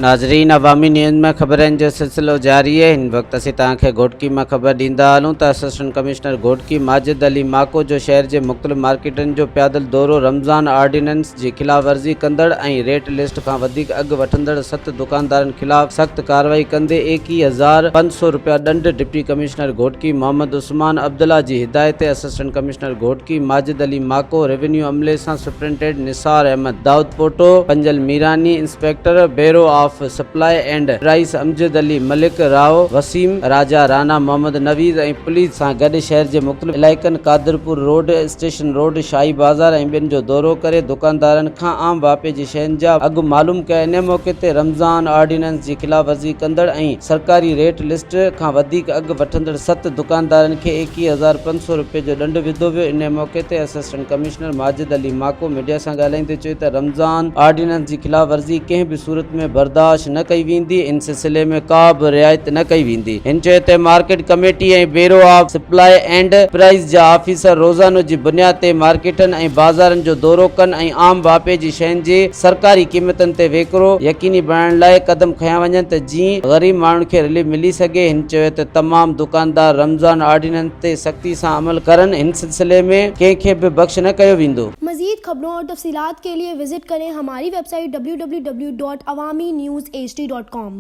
ناظرين عوامي نيوز ۾ خبرن جو سلسلو جاري آهي هن وقت اسين توهان کي گهوٽڪي مان خبر ڏيندا هلون ته اسسٽنٽ ڪمشنر گهوٽڪي ماجد علي ماڪو جو شهر جي مختلف مارڪيٽن جو پيادل دورو رمضان آرڊيننس جي خلاف ورزي ڪندڙ ۽ ريٽ لسٽ کان وڌيڪ اگهه وٺندڙ ست دڪاندارن خلاف سخت ڪارروائي ڪندي 21500 رپيا ڏنڊ ڊپٽي ڪمشنر گهوٽڪي محمد عثمان عبدالله جي هدايت تي assistant commissioner Ghotki Majid Ali Mako revenue عملي سان superintendent Nisar Ahmed Daudpoto Panjal Mirani inspector bureau of supply and price Amjad Ali Malik, Rao Waseem, Raja Rana Muhammad Naveed ۽ police سان گڏ شهر جي مختلف علائقن Qadirpur road, station road, Shahi Bazaar ۽ ٻين جو دورو ڪري دڪاندارن کان عام واهپي جي شين جا اگهه معلوم ڪيا ان موقعي تي رمضان آرڊيننس جي خلاف ورزي ڪندڙ ۽ سرڪاري ريٽ لسٽ کان وڌيڪ اگهه وٺندڙ ست دڪاندارن کي 21500 رپين جو ڏنڊ وڌو ويو ان موقعي تي assistant commissioner Majid Ali Mako media سان ڳالهائيندي چيو ته رمضان آرڊيننس جي خلاف ورزي ڪنهن به صورت ۾ برداشت نه ڪئي ويندي، ان سلسلي ۾ ڪا به رعايت نه ڪئي ويندي. هن چيو ته market committee ۽ bureau of supply and price جا آفيسر روزانو جي بنياد تي مارڪيٽن ۽ بازارن جو دورو ڪن ۽ عام واهپي جي شين جي سرڪاري قيمتن تي ويڪرو يقيني بڻائڻ لاء قدم کنيا وڃن ته جيئن غريب ماڻهن کي رليف ملي سگهي. هن چيو ته تمام دڪاندار رمضان آرڊيننس تي سختي سان عمل ڪرن، ان سلسلي ۾ ڪنهن کي به بخش نه ڪيو ويندو. مزيد خبرون اور تفصيلات کے لئے وزٽ ڪرين ھماري web site www.awamiNewsHD.com.